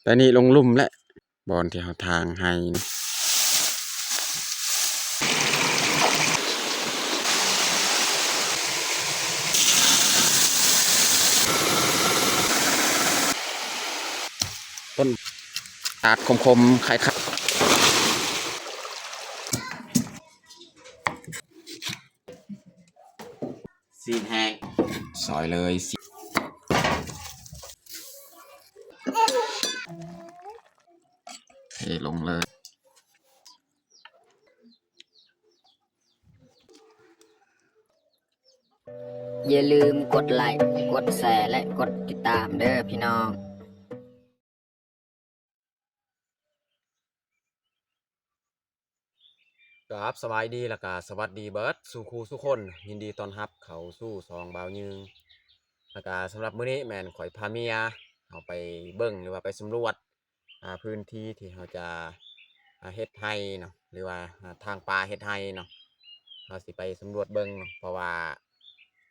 ຕອນນີ້ລົງລຸ່ມແລ້ວ ບ່ອນທີ່ເຮົາຖາງໄຮ່. ຕົ້ນຕາດຄົມໆ ຄ້າຍໆ ຊີ້ນແຫ້ງ ຊອຍເລີຍ ເທລົງເລີຍ. ຢ່າລືມກົດໄລ, ກົດແຊ ແລະ ກົດຕິດຕາມເດີ້ພີ່ນ້ອງ. ກາບສະບາຍດີ ແລ້ວກະສະຫວັດດີເບິດສູ່ຄູ່ສູ່ຄົນ. ຍິນດີຕ້ອນຮັບເຂົ້າສູ່ຊ່ອງບ່າວຍືງ. ແລ້ວກະສຳລັບມື້ນີ້ແມ່ນຂ້ອຍພາເມຍເຮົາໄປເບິ່ງ ຫຼືວ່າໄປສຳຫຼວດ ອ່າ ພື້ນທີ່ທີ່ເຮົາຈະ ອ່າ ເຮັດໄຮ່ເນາະ ຫຼືວ່າ ອ່າ ຖາງປ່າເຮັດໄຮ່ເນາະ. ເຮົາຊິໄປສຳຫຼວດເບິ່ງເນາະ ເພາະວ່າ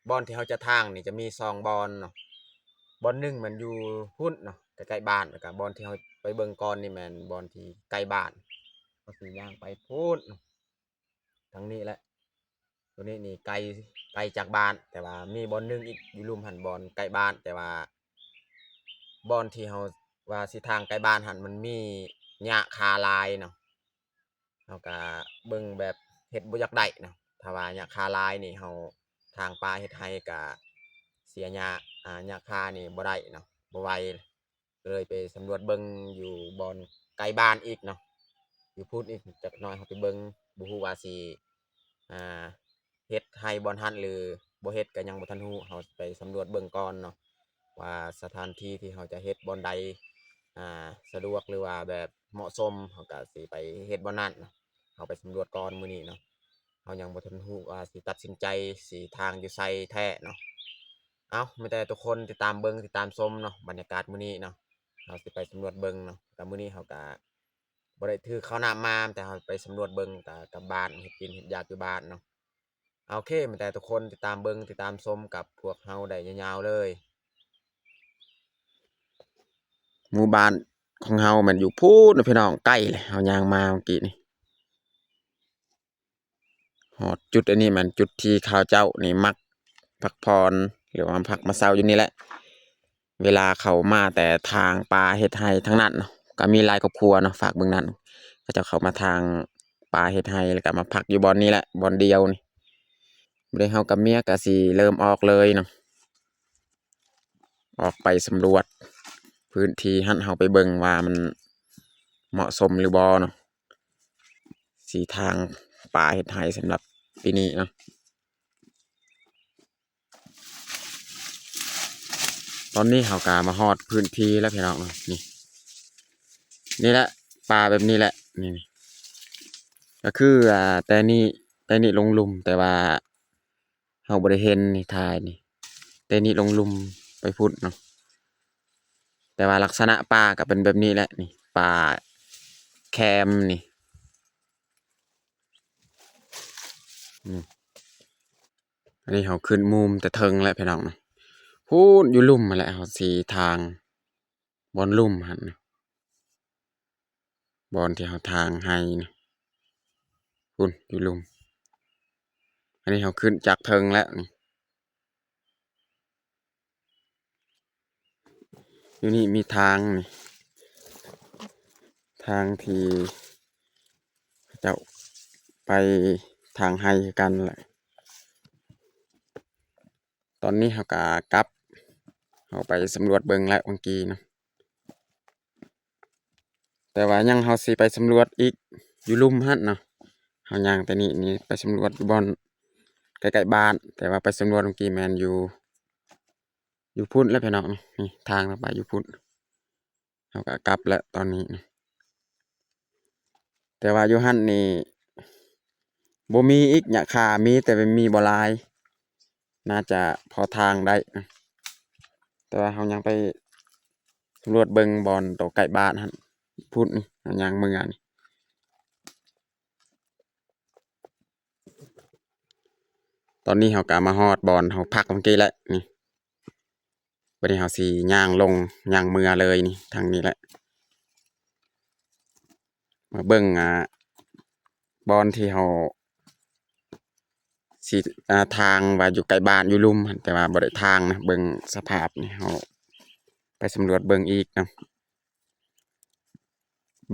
ບ່ອນທີ່ເຮົາຈະຖາງນີ້ຈະມີສອງບ່ອນເນາະ. ບ່ອນໜຶ່ງມັນຢູ່ພຸ້ນເນາະ ໃກ້ໆບ້ານ, ແລ້ວກະບ່ອນທີ່ເຮົາໄປເບິ່ງກ່ອນນີ້ແມ່ນບ່ອນທີ່ໃກ້ບ້ານ. ເຮົາຊິຍ່າງໄປພຸ້ນເນາະ ທາງນີ້ແຫຼະ. ໂຕນີ້ນີ້ໄກ ໄກຈາກບ້ານ, ແຕ່ວ່າມີບ່ອນໜຶ່ງອີກຢູ່ລຸ່ມຫັ້ນ ບ່ອນໃກ້ບ້ານ, ແຕ່ວ່າບ່ອນທີ່ເຮົາວ່າຊິຖາງໃກ້ບ້ານຫັ້ນ ມັນມີຫຍ້າຄາຫຼາຍເນາະ. ເຮົາກະເບິ່ງແບບເຮັດບໍ່ຢາກໄດ້ເນາະ. ຖ້າວ່າຫຍ້າຄາຫຼາຍນີ້ ເຮົາຖາງປ່າເຮັດໄຮ່ກະເສຍຫຍ້າ ອ່າ ຫຍ້າຄານີ້ບໍ່ໄດ້ເນາະ ບໍ່ໄຫວ. ເລີຍໄປສຳຫຼວດເບິ່ງຢູ່ບ່ອນໃກ້ບ້ານອີກເນາະ, ຢູ່ພຸ້ນອີກຈັກໜ້ອຍ ເຮົາໄປເບິ່ງ ບໍ່ຮູ້ວ່າຊິ ອ່າ ເຮັດໄຮ່ບ່ອນຫັ້ນ ຫຼື ບໍ່ເຮັດກະຍັງບໍ່ທັນຮູ້. ເຮົາໄປສຳຫຼວດເບິ່ງກ່ອນເນາະ ວ່າສະຖານທີ່ທີ່ເຮົາຈະເຮັດບ່ອນໃດ ອ່າ ສະດວກ ຫຼືວ່າແບບເໝາະສົມ ເຮົາກະຊິໄປເຮັດບ່ອນນັ້ນເນາະ. ເຮົາໄປສຳຫຼວດກ່ອນມື້ນີ້ເນາະ, ເຮົາຍັງບໍ່ທັນຮູ້ວ່າຊິຕັດສິນໃຈຊິຖາງຢູ່ໃສແທ້ເນາະ. ເອົ້າ ມີແຕ່ທຸກຄົນຕິດຕາມເບິ່ງ ຕິດຕາມຊົມເນາະ ບັນຍາກາດມື້ນີ້ເນາະ. ເຮົາຊິໄປສຳຫຼວດເບິ່ງເນາະ, ກະມື້ນີ້ເຮົາກະບໍ່ໄດ້ຖືເຂົ້ານ້ຳມາ ແຕ່ເຮົາໄປສຳຫຼວດເບິ່ງ ກະກັບບ້ານ ເຮັດກິນເຮັດຢາກຢູ່ບ້ານເນາະ. ໂອເຄ ມີແຕ່ທຸກຄົນຕິດຕາມເບິ່ງ ຕິດຕາມຊົມກັບພວກເຮົາໄດ້ຍາວໆເລີຍ. ໝູ່ບ້ານຂອງເຮົາແມ່ນຢູ່ພຸ້ນນະພີ່ນ້ອງ, ໃກ້ເລີຍ ເຮົາຍ່າງມາເມື່ອກີ້ນີ້. ຮອດຈຸດອັນນີ້ແມ່ນຈຸດທີ່ຂ້າພະເຈົ້ານີ້ມັກພັກຜ່ອນ ຫຼືວ່າພັກມາເຊົາຢູ່ນີ້ແຫຼະ. ເວລາເຂົາມາແຕ່ຖາງປ່າເຮັດໄຮ່ທັງນັ້ນເນາະ, ກະມີຫຼາຍຄອບຄົວເນາະ ຝາກເບິ່ງນັ້ນ, ເຂົາເຈົ້າເຂົ້າມາຖາງປ່າເຮັດໄຮ່ ແລ້ວກະມາພັກຢູ່ບ່ອນນີ້ແຫຼະ ບ່ອນດຽວນີ້. ບາດນີ້ເຮົາກັບເມຍກະຊິເລີ່ມອອກເລີຍເນາະ, ອອກໄປສຳຫຼວດພື້ນທີ່ຫັ້ນ ເຮົາໄປເບິ່ງວ່າມັນເໝາະສົມຫຼືບໍ່ເນາະ. ຊິຖາງປ່າເຮັດໄຮ່ສຳລັບປີນີ້ເນາະ. ຕອນນີ້ເຮົາກະມາຮອດພື້ນທີ່ແລ້ວພີ່ນ້ອງເນາະ. ນີ້ ນີ້ແຫຼະ ປ່າແບບນີ້ແຫຼະ ນີ້ ກະຄື ອ່າ ແຕ່ນີ້ ແຕ່ນີ້ລົງລຸ່ມ ແຕ່ວ່າ ເຮົາບໍ່ໄດ້ເຫັນນີ້ ຖ່າຍນີ້ ແຕ່ນີ້ລົງລຸ່ມໄປພຸ້ນເນາະ. ແຕ່ວ່າລັກສະນະປ່າກະເປັນແບບນີ້ແຫຼະ ນີ້ ປ່າແຄມນີ້. ນີ້ ອັນນີ້ເຮົາຂຶ້ນມຸມແຕ່ເທິງແຫຼະພີ່ນ້ອງເນາະ, ພຸ້ນຢູ່ລຸ່ມຫັ້ນແຫຼະ ເຮົາຊິຖາງ ບ່ອນລຸ່ມຫັ້ນນະ ບ່ອນທີ່ເຮົາຖາງໄຮ່ນະ ພຸ້ນຢູ່ລຸ່ມ. ອັນນີ້ເຮົາຂຶ້ນຈາກເທິງແລ້ວນີ້, ຢູ່ນີ້ມີທາງນີ້ ທາງທີ່ເຂົາເຈົ້າໄປຖາງໄຮ່ຄືກັນແຫຼະ. ຕອນນີ້ເຮົາກະກັບ ເຮົາໄປສຳຫຼວດເບິ່ງແລ້ວເມື່ອກີ້ເນາະ, ແຕ່ວ່າຍັງ ເຮົາຊິໄປສຳຫຼວດອີກຢູ່ລຸ່ມຫັ້ນເນາະ. ເຮົາຍ່າງແຕ່ນີ້ນີ້ໄປສຳຫຼວດຢູ່ບ່ອນໃກ້ໆບ້ານ, ແຕ່ວ່າໄປສຳຫຼວດເມື່ອກີ້ແມ່ນຢູ່ ຢູ່ພຸ້ນແຫຼະພີ່ນ້ອງ, ນີ້ທາງເຮົາໄປຢູ່ພຸ້ນ. ເຮົາກະກັບແລ້ວຕອນນີ້ນະ, ແຕ່ວ່າຢູ່ຫັ້ນນີ້ບໍ່ມີອີກຫຍ້າຄາ, ມີແຕ່ວ່າມີບໍ່ຫຼາຍ, ໜ້າຈະພໍທາງໄດ້ນະ. ແຕ່ວ່າເຮົາຍັງໄປສຳຫຼວດເບິ່ງບ່ອນໂຕໃກ້ບ້ານຫັ້ນ ພຸ້ນນີ້ ເຮົາຍ່າງເມືອນີ້. ຕອນນີ້ເຮົາກະມາຮອດບ່ອນເຮົາພັກເມື່ອກີ້ແລ້ວນີ້. ບາດນີ້ເຮົາຊິຍ່າງລົງ ຍ່າງເມືອເລີຍນີ້ ທາງນີ້ແຫຼະ. າເບິ່ງ ອ່າ ບ່ອນທີ່ເຮົາຊິ ອ່າ ຖາງວ່າຢູ່ໃກ້ບ້ານຢູ່ລຸ່ມຫັ້ນ ແຕ່ວ່າບໍ່ໄດ້ຖາງນະ. ເບິ່ງສະພາບນີ້ ເຮົາໄປສຳຫຼວດເບິ່ງອີກເນາະ.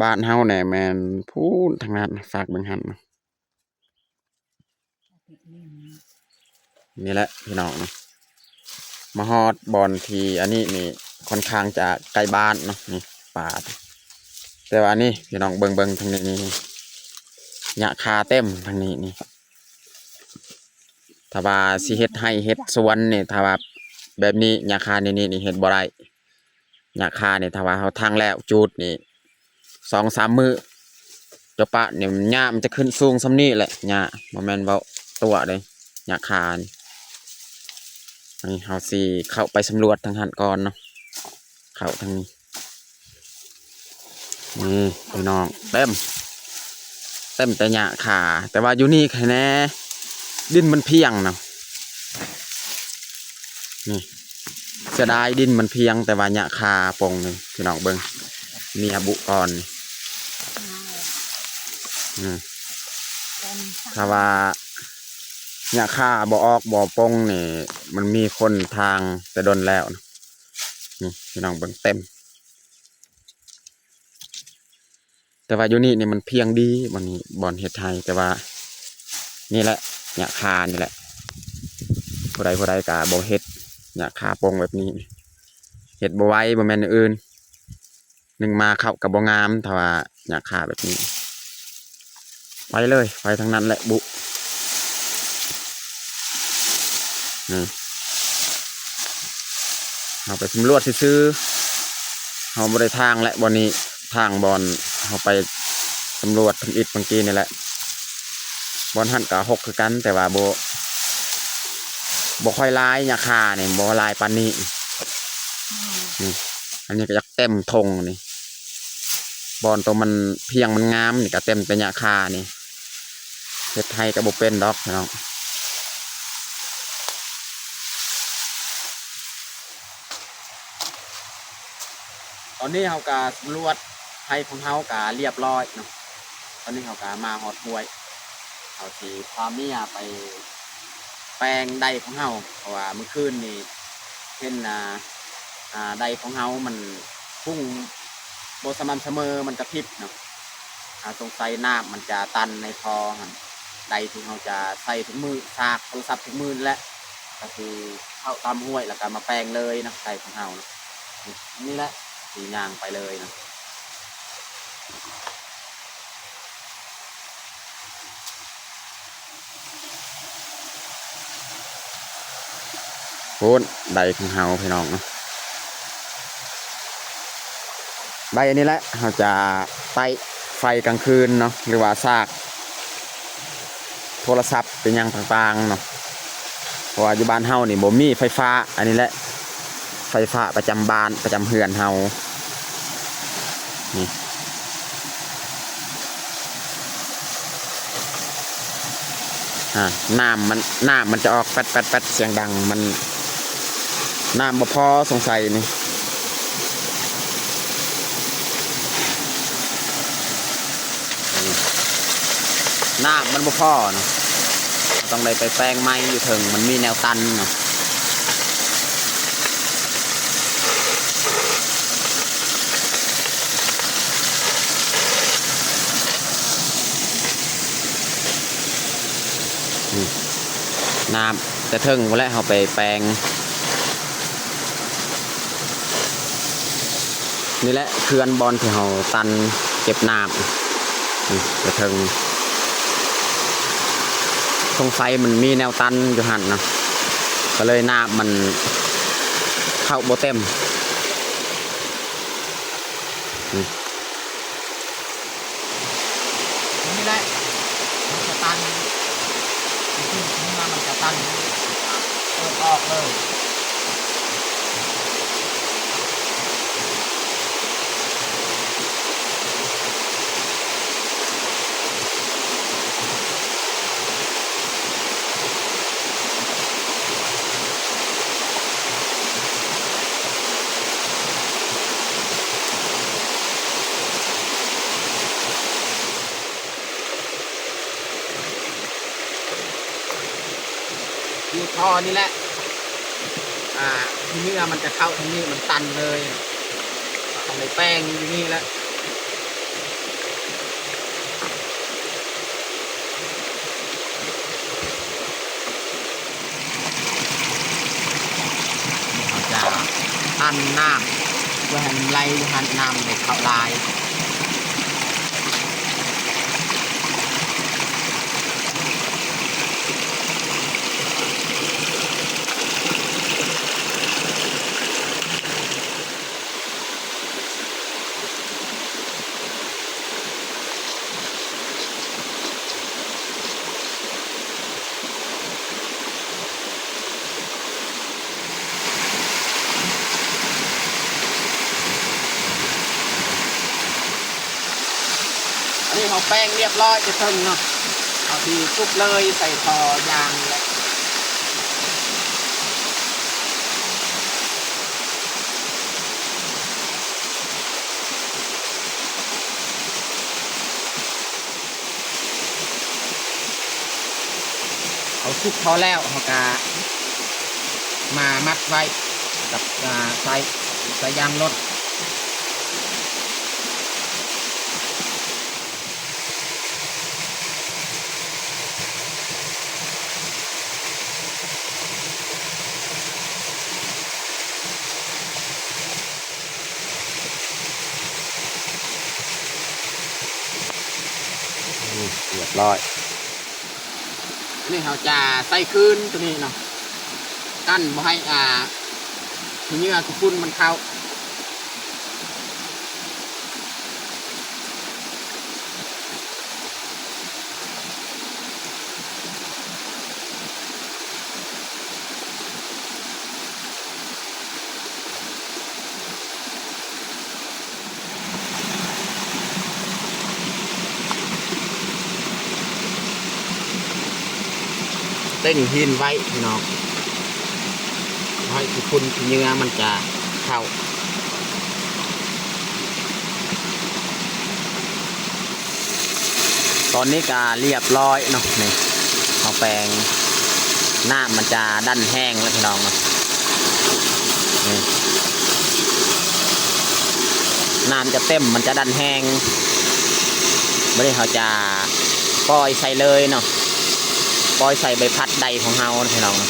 ບ້ານເຮົາແນ່ແມ່ນພຸ້ນທາງນັ້ນ ຝາກເບິ່ງຫັ້ນນະ. ນີ້ແຫຼະພີ່ນ້ອງເນາະ ມາຮອດບ່ອນທີ່ອັນນີ້ນີ້ ຄ່ອນຂ້າງຈະໃກ້ບ້ານເນາະ ນີ້ປ່າ. ແຕ່ວ່ານີ້ພີ່ນ້ອງເບິ່ງ ເບິ່ງທາງນີ້ນີ້ ຫຍ້າຄາເຕັມທາງນີ້ນີ້. ຖ້າວ່າຊິເຮັດໄຮ່ເຮັດສວນນີ້ ຖ້າວ່າແບບນີ້ ຫຍ້າຄານີ້ນີ້ ນີ້ເຮັດບໍ່ໄດ້. ຫຍ້າຄານີ້ ຖ້າວ່າເຮົາຖາງແລ້ວຈູດນີ້ ສອງສາມມື້ ເຈົ້າປະນີ້ ຫຍ້າມັນຈະຂຶ້ນສູງສ່ຳນີ້ແຫຼະ. ຫຍ້າ ບໍ່ແມ່ນເວົ້າຕົວະເດ້ ຫຍ້າຄານີ້. ອັນນີ້ເຮົາຊິເຂົ້າໄປສຳຫຼວດທາງຫັ້ນກ່ອນເນາະ ເຂົ້າທາງນີ້. ນີ້ພີ່ນ້ອງ ເຕັມ ເຕັມແຕ່ຫຍ້າຄາ. ແຕ່ວ່າຢູ່ນີ້ໃຄແນ່ ດິນມັນພຽງນະ. ນີ້ ເສຍດາຍດິນມັນພຽງ ແຕ່ວ່າຫຍ້າຄາປົງນີ້ ພີ່ນ້ອງເບິ່ງ ເມຍບຸກ່ອນນີ້. ອືມ ຖ້າວ່າຫຍ້າຄາບໍ່ອອກບໍ່ປົງນີ້ ມັນມີຄົນຖາງແຕ່ດົນແລ້ວນະ. ນີ້ພີ່ນ້ອງເບິ່ງ ເຕັມ. ແຕ່ວ່າຢູ່ນີ້ນີ້ມັນພຽງດີ ບ່ອນນີ້ ບ່ອນເຮັດໄຮ່. ແຕ່ວ່ານີ້ແຫຼະ ຫຍ້າຄານີ້ແຫຼະ ຜູ້ໃດຜູ້ໃດກະບໍ່ເຮັດ ຫຍ້າຄາປົງແບບນີ້ ເຮັດບໍ່ໄວ ບໍ່ແມ່ນແນວອື່ນ. ໜຶ່ງມາເຂົ້າກະບໍ່ງາມ ຖ້າວ່າຫຍ້າຄາແບບນີ້. ໄປເລີຍ ໄປທາງນັ້ນແຫຼະບຸ. ນີ້ ເຮົາໄປສຳຫຼວດຊື່ໆ ເຮົາບໍ່ໄດ້ຖາງແຫຼະ ບ່ອນນີ້ ຖາງບ່ອນເຮົາໄປສຳຫຼວດທຳອິດເມື່ອກີ້ນີ້ແຫຼະ. ບ່ອນຫັ້ນກະຮົກຄືກັນ ແຕ່ວ່າບໍ່ ບໍ່ຄ່ອຍຫຼາຍ ຫຍ້າຄານີ້ບໍ່ຫຼາຍປານນີ້. ອືມ ນີ້ ອັນນີ້ກະຢາກເຕັມທົ່ງນີ້ ບ່ອນໂຕມັນພຽງມັນງາມນີ້ກະເຕັມແຕ່ຫຍ້າຄານີ້. ເຮັດໄຮ່ກະບໍ່ເປັນດອກພີ່ນ້ອງ. ຕອນນີ້ເຮົາກະສຳຫຼວດໄຮ່ຂອງເຮົາກະລຽບລ້ອຍເນາະ. ຕອນນີ້ເຮົາກະມາຮອດຫ້ວຍ ເຮົາຊິພາເມຍໄປແປງໄດຂອງເຮົາ ເພາະວ່າມື້ຄືນນີ້ເຫັນ ອ່າ ອ່າ ໄດຂອງເຮົາມັນ ປຸ້ງບໍ່ສະໝ່ຳສະເໝີ ມັນກະທິບເນາະ. ອ່າ ສົງໄສນ້ຳມັນຈະຕັນໃນທໍ່ຫັ້ນ ໄດທີ່ເຮົາຈະໃຊ້ທຸກມື້ ສາກໂທລະສັບທຸກມື້ນີ້ແຫຼະ ກະຊິເຂົ້າຕາມຫ້ວຍ ແລ້ວກະມາແປງເລີຍເນາະ ໄດຂອງເຮົາເນາະ. ນີ້ແຫຼະ ຊິຍ່າງໄປເລີຍເນາະ. ພຸ້ນ ໄດຂອງເຮົາພີ່ນ້ອງເນາະ ໄດອັນນີ້ແຫຼະ ເຮົາຈະໄຕ້ໄຟກາງຄືນເນາະ ຫຼືວ່າສາກໂທລະສັບ ເປັນຫຍັງຕ່າງໆເນາະ ເພາະວ່າຢູ່ບ້ານເຮົານີ້ບໍ່ມີໄຟຟ້າ. ອັນນີ້ແຫຼະ ໄຟຟ້າປະຈຳບ້ານ ປະຈຳເຮືອນເຮົານີ້. ອ່າ ນ້ຳມັນ ນ້ຳມັນຈະອອກແປັດໆໆ ສຽງດັງ ມັນ ນ້ຳບໍ່ພໍສົງໄສນີ້. ນີ້ ນ້ຳມັນບໍ່ພໍເນາະ ຕ້ອງໄດ້ໄປແປງໃໝ່ຢູ່ເທິງ ມັນມີແນວຕັນເນາະ. ນີ້ ນ້ຳແຕ່ເທິງພຸ້ນແຫຼະ ເຮົາໄປແປງ. ນີ້ແຫຼະເຂື່ອນບ່ອນທີ່ເຮົາຕັນເກັບນ້ຳ ນີ້ ແຕ່ເທິງ ສົງໄສມັນມີແນວຕັນຢູ່ຫັ້ນນະ ກະເລີຍນ້ຳມັນເຂົ້າບໍ່ເຕັມ ນີ້. ນີ້ແຫຼະ ມັນຈະຕັນ ເມື່ອມັນຈະຕັນ ເປີດອອກເລີຍ. ທໍ່ນີ້ແຫຼະ ອ່າ ເຫຍື່ອມັນຈະເຂົ້າທາງນີ້ ມັນຕັນເລີຍ ຕ້ອງໄດ້ແປງຢູ່ນີ້ແຫຼະ. ເຮົາຈະອັ່ນນ້ຳເພື່ອໃຫ້ມັນໄຫຼຢູ່ຫັ້ນ ນ້ຳໄດ້ເຂົ້າຫຼາຍ. ອັນນີ້ເຮົາແປງລຽບຮ້ອຍຈະເຖິງເນາະ ເຮົາຊິຊຸບເລີຍໃສ່ທໍ່ຢາງແຫຼະ. ເຮົາຊຸບພໍແລ້ວ ເຮົາກະມາມັດໄວ້ກັບ ອ່າ ສາຍ ສາຍຢາງລົດ. ອືມ ລຽບຮ້ອຍ. ອັນນີ້ເຮົາຈະໃສ່ຄືນໂຕນີ້ເນາະ ກັນບໍ່ໃຫ້ ອ່າ ຂີ້ເຫຍື້ອຂີ້ຝຸ່ນມັນເຂົ້າ. ເຕັງຫີນໄວ້ພີ່ນ້ອງ ໃຫ້ຂີ້ຝຸ່ນຂີ້ເຫຍື້ອມັນຈະເຂົ້າ. ຕອນນີ້ກະລຽບຮ້ອຍເນາະ ນີ້ເຮົາແປງ ນ້ຳມັນຈະດັນແຮງແລ້ວພີ່ນ້ອງເນາະ ນີ້ ນ້ຳຈະເຕັມ ມັນຈະດັນແຮງ. ບາດນີ້ເຮົາຈະປ່ອຍໃສ່ເລີຍເນາະ ປ່ອຍໃສ່ໃບພັດໄດຂອງເຮົາພີ່ນ້ອງເນາະ.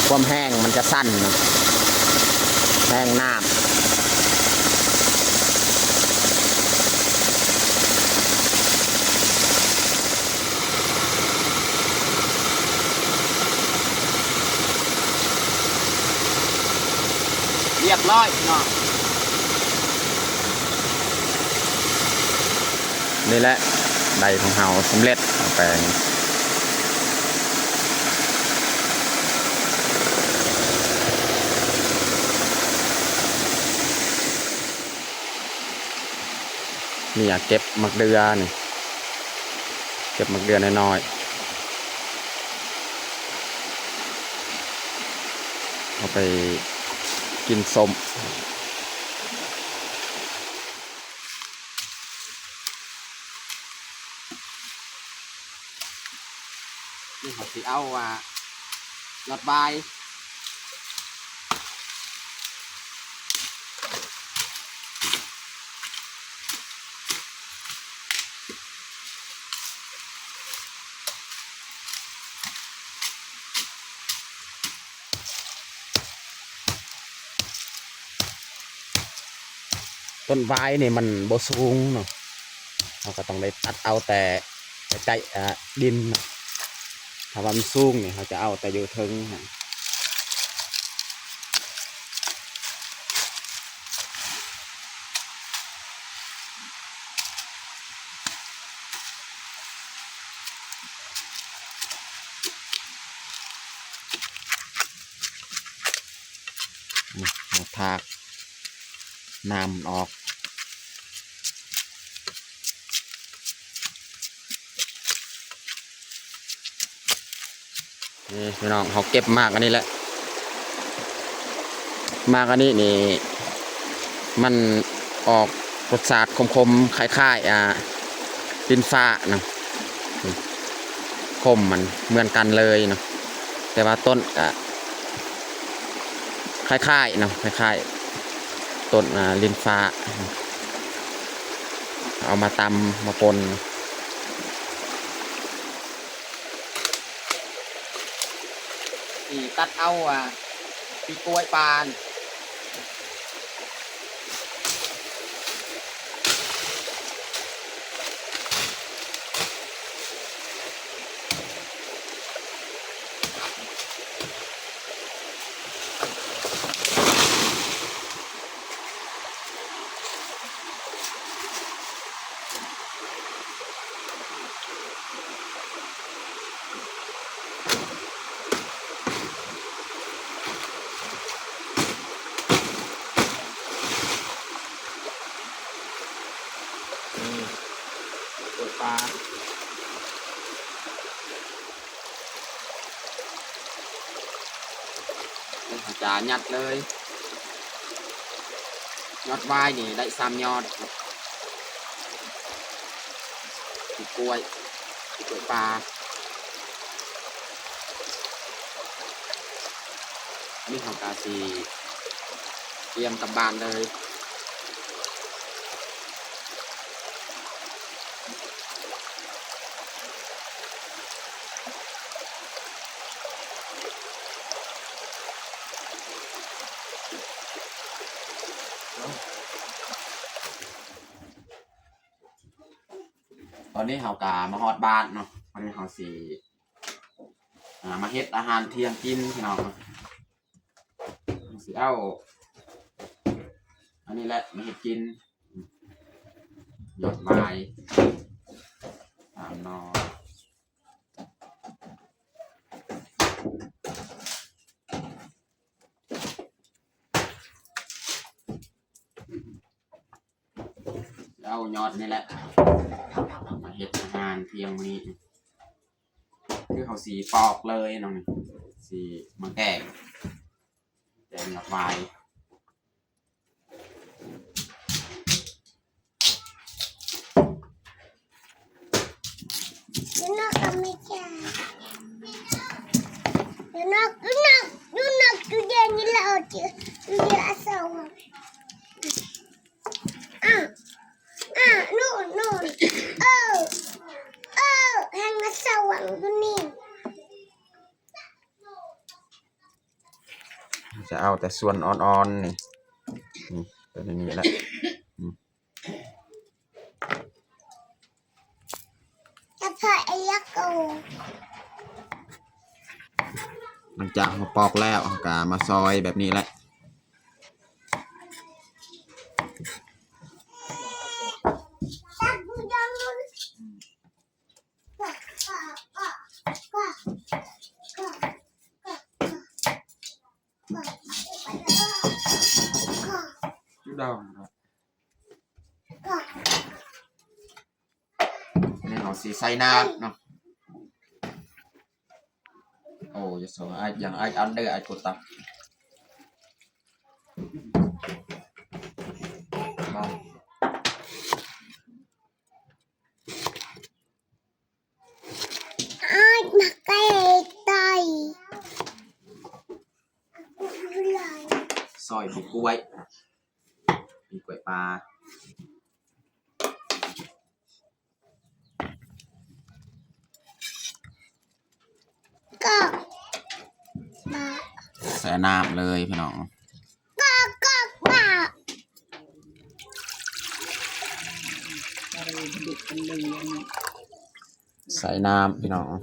ຄວາມແຫ້ງມັນຈະສັ້ນເນາະ ແຫ້ງນ້ຳ. ລຽບຮ້ອຍພີ່ນ້ອງ ນີ້ແຫຼະ ໄດຂອງເຮົາສຳເລັດ ເຮົາແປງ ນີ້ອາ ເກັບໝາກເດືອນີ້ ເກັບໝາກເດືອນ້ອຍໆ ເອົາໄປກິນສົ້ມ. ນີ້ເຮົາຊິເອົາ ອ່າ ຍອດຫວາຍ ຕົ້ນຫວາຍນີ້ມັນບໍ່ສູງເນາະ ເຮົາກໍຕ້ອງໄດ້ຕັດເອົາແຕ່ໃກ້ໆ ອ່າ ດິນເນາະ ຖ້າວ່າມັນສູງນີ້ ເຮົາຈະເອົາແຕ່ຢູ່ເທິງຫັ້ນ. ນີ້ ເຮົາຖາກນ້ຳມັນອອກ. ນີ້ພີ່ນ້ອງ ເຮົາເກັບໝາກອັນນີ້ແຫຼະ ໝາກອັນນີ້ນີ້ ມັນອອກລົດຊາດຂົມໆ ຄ້າຍໆ ອ່າ ດິນຟ້ານະ ຂົມມັນເໝືອນກັນເລີຍເນາະ ແຕ່ວ່າຕົ້ນກະຄ້າຍໆ ເນາະ ຄ້າຍໆ ຕົ້ນ ອ່າ ດິນຟ້າ ເອົາມາຕຳມາປົ່ນ. ຊິຕັດເອົາ ອ່າ ປີກກ້ວຍປ່າ ນີ້ ເປີດຝາ ນີ້ ເຮົາຈະຍັດເລີຍ ຍອດຫວາຍນີ້ໄດ້ສາມຍອດ ປີກກ້ວຍ ປີກກ້ວຍປ່າ ອັນນີ້ເຮົາກະຊິຕຽມກັບບ້ານເລີຍ. ຕອນນີ້ເຮົາກະມາຮອດບ້ານເນາະ ຕອນນີ້ເຮົາຊິ ອ່າ ມາເຮັດອາຫານທ່ຽງກິນພີ່ນ້ອງ. ຊິເອົາອັນນີ້ແຫຼະມາເຮັດກິນ ຍອດຫວາຍ ສາມໜໍ່ ເອົາຍອດນີ້ແຫຼະມາເຮັດອາຫານທ່ຽງມື້ນີ້ ຄືເຮົາຊິປອກເລີຍເນາະ ຊິມາແກງ ແກງຍອດຫວາຍ. ຈະເອົາແຕ່ສ່ວນອ່ອນໆ ນີ້ ນີ້ ຕົວນີ້ແຫຼະ ອືມ. ຫຼັງຈາກເຮົາປອກແລ້ວ ເຮົາກະມາຊອຍແບບນີ້ແຫຼະ. ດອງ ອັນນີ້ເຮົາຊິໃສ່ນ້ຳເນາະ. ໂອ້ ຢ່າສົ່ງອ້າຍ ຢ່າອ້າຍອັນເດີ ອ້າຍກົດຕັບ. ອ້າຍມາແກງໄກ່ ຊອຍປີກກ້ວຍ ປີກກ້ວຍປ່າ. ກອກ ໃສ່ນ້ຳເລີຍພີ່ນ້ອງ ກອກ ກອກ ໃສ່ນ້ຳພີ່ນ້ອງ.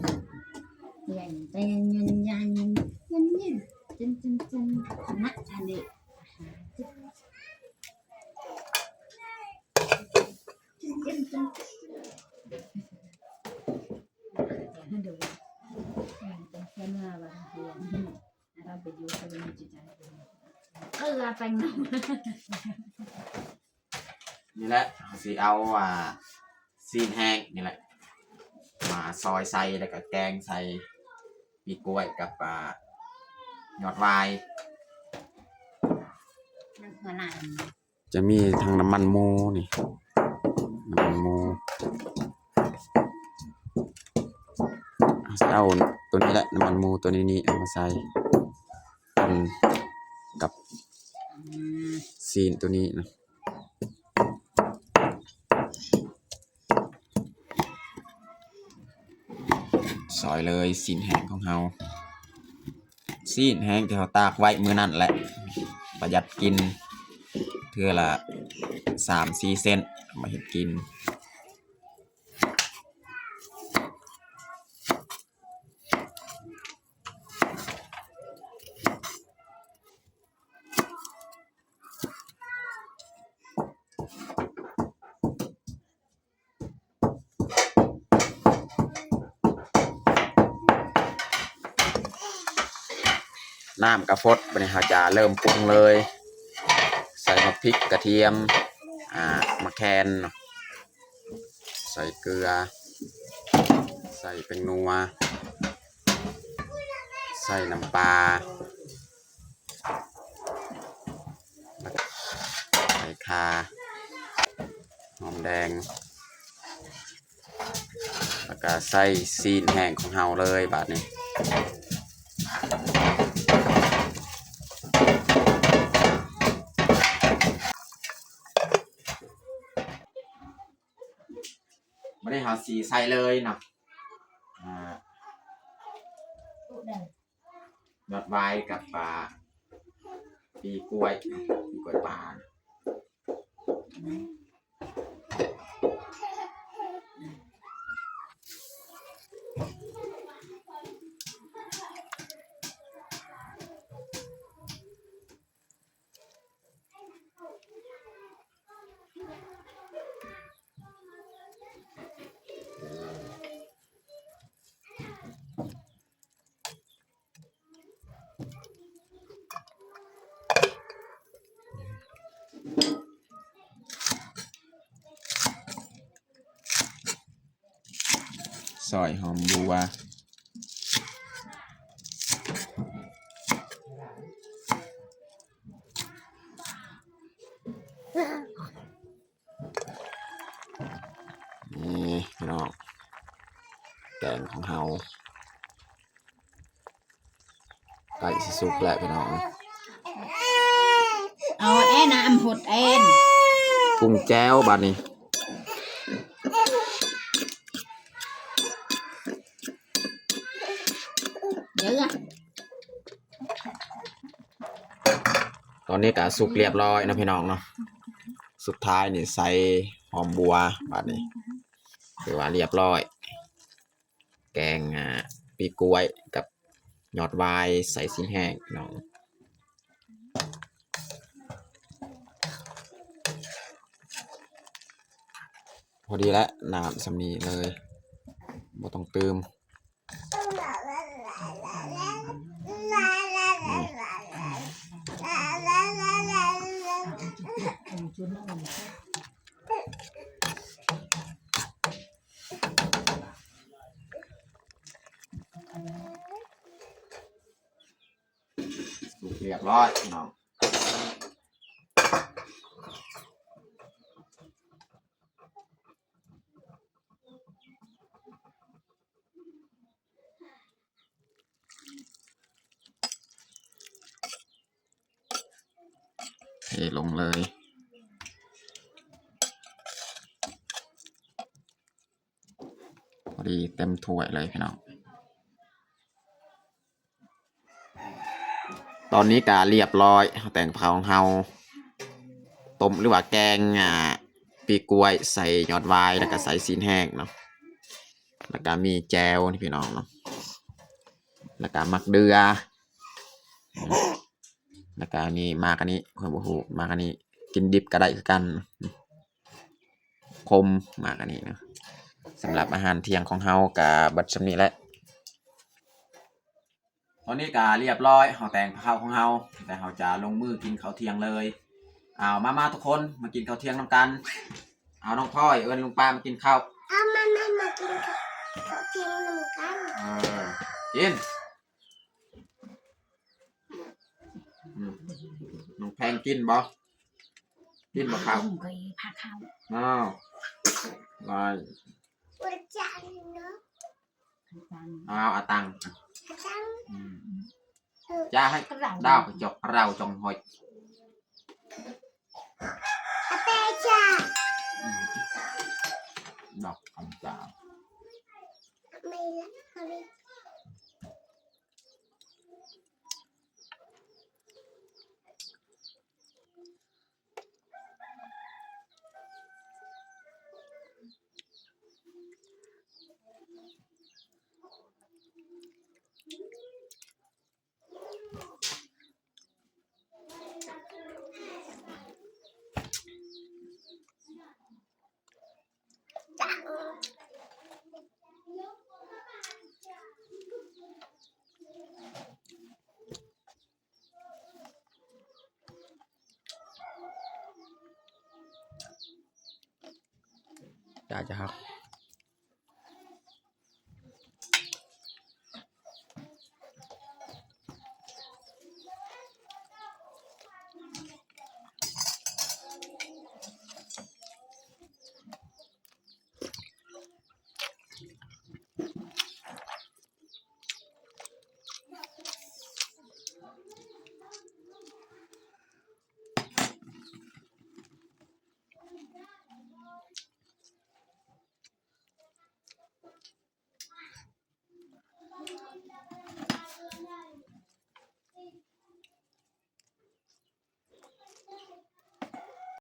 ນີ້ແຫຼະ ເຮົາຊິເອົາ ອ່າ ຊີ້ນແຫ້ງນີ້ແຫຼະ ມາຊອຍໃສ່ ແລ້ວກະແກງໃສ່ ປີກກ້ວຍກັບ ອ່າ ຍອດຫວາຍ. ຈະມີທັງນ້ຳມັນໝູນີ້ ນ້ຳມັນໝູ ເຮົາຊິເອົາໂຕນີ້ແຫຼະ ນ້ຳມັນໝູໂຕນີ້ນີ້ເອົາມາໃສ່ ກັບ ອືມ ຊີ້ນໂຕນີ້ນະ. ຊອຍເລີຍຊີ້ນແຫ້ງຂອງເຮົາ ຊີ້ນແຫ້ງທີ່ເຮົາຕາກໄວ້ມື້ນັ້ນແຫຼະ ປະຢັດກິນ ເທື່ອລະສາມສີ່ເສັ້ນ ເອົາມາເຮັດກິນ. ນ້ຳກະຟົດ ບາດນີ້ເຮົາຈະເລີ່ມປຸງເລີຍ ໃສ່ໝາກພິກ ກະທຽມ ອ່າ ໝາກແຄນເນາະ ໃສ່ເກືອ ໃສ່ແປ້ງນົວ ໃສ່ນ້ຳປາ ໃສ່ຂ່າ ຫອມແດງ ແລ້ວກະໃສ່ຊີ້ນແຫ້ງຂອງເຮົາເລີຍບາດນີ້. ບາດນີ້ເຮົາຊິໃສ່ເລີຍເນາະ ອ່າ ຍອດວາຍກັບ ອ່າ ປີກລ້ວຍ ປີກລ້ວຍປ່າ. ຊອຍຫອມບົ່ວ ນີ້ພີ່ນ້ອງ ແກງຂອງເຮົາໃກ້ຊິສຸກແລ້ວພີ່ນ້ອງ. ເອົາແອນ ນ້ຳຫົດແອນ ປຸງແຈ່ວບາດນີ້. ເດີ ຕອນນີ້ກະສຸກລຽບລ້ອຍເນາະພີ່ນ້ອງເນາະ. ສຸດທ້າຍນີ້ໃສ່ຫອມບົ່ວບາດນີ້ ຖືວ່າລຽບລ້ອຍ ແກງ ອ່າ ປີກລ້ວຍກັບຍອດວາຍໃສ່ຊີ້ນແຫ້ງພີ່ນ້ອງ. ພໍດີແລ້ວ ນ້ຳສ່ຳນີ້ເລີຍ ບໍ່ຕ້ອງຕື່ມ. ສຸກລຽບລ້ອຍພີ່ນ້ອງ. ເທລົງເລີຍ ພໍດີເຕັມຖ້ວຍເລີຍພີ່ນ້ອງ. ຕອນນີ້ກະລຽບລ້ອຍ ແຕງເຜົາຂອງເຮົາ ຕົ້ມ ຫຼືວ່າແກງ ອ່າ ປີກລ້ວຍໃສ່ຍອດວາຍ ແລ້ວກະໃສ່ຊີ້ນແຫ້ງເນາະ ແລ້ວກະມີແຈ່ວນີ້ພີ່ນ້ອງເນາະ ແລ້ວກະໝາກເດືອ ແລ້ວກະນີ້ໝາກອັນນີ້ ຂ້ອຍບໍ່ຮູ້ ໝາກອັນນີ້ ກິນດິບກະໄດ້ຄືກັນ ຂົມ ໝາກອັນນີ້ເນາະ. ສຳລັບອາຫານທ່ຽງຂອງເຮົາກະເບິດສ່ຳນີ້ແຫຼະ. ຕອນນີ້ກະລຽບລ້ອຍ ເຮົາແຕ່ງເຂົ້າຂອງເຮົາ ແຕ່ເຮົາຈະລົງມືກິນເຂົ້າທ່ຽງເລີຍ. ເອົາ ມາ ມາທຸກຄົນ ມາກິນເຂົ້າທ່ຽງນຳກັນ. ເອົາ ນ້ອງພອຍ ເອີ້ນລຸງປ້າມາກິນເຂົ້າ. ເອົາ ມາ ມາ ມາກິນເຂົ້າ ເຂົ້າທ່ຽງນຳກັນ. ເອີ ກິນ. ອືມ ນ້ອງ ແພງກິນບໍ່? ກິນບໍ່ເຂົ້າ? ເອີ ຂ້ອຍພາເຂົ້າ. ອ້າວ ໄດ້ ອາຈານເນາະ ອາຈານ. ອ້າວ ເອົາຕັງ ອາຈານ. ອືມ ຈະໃຫ້ດາວກະຈົກ ເຮົາຈົ່ງຫົດ ອາເປຈາ. ອືມ ດອກຄຳຈາ. ຈະ ຈະຮັກ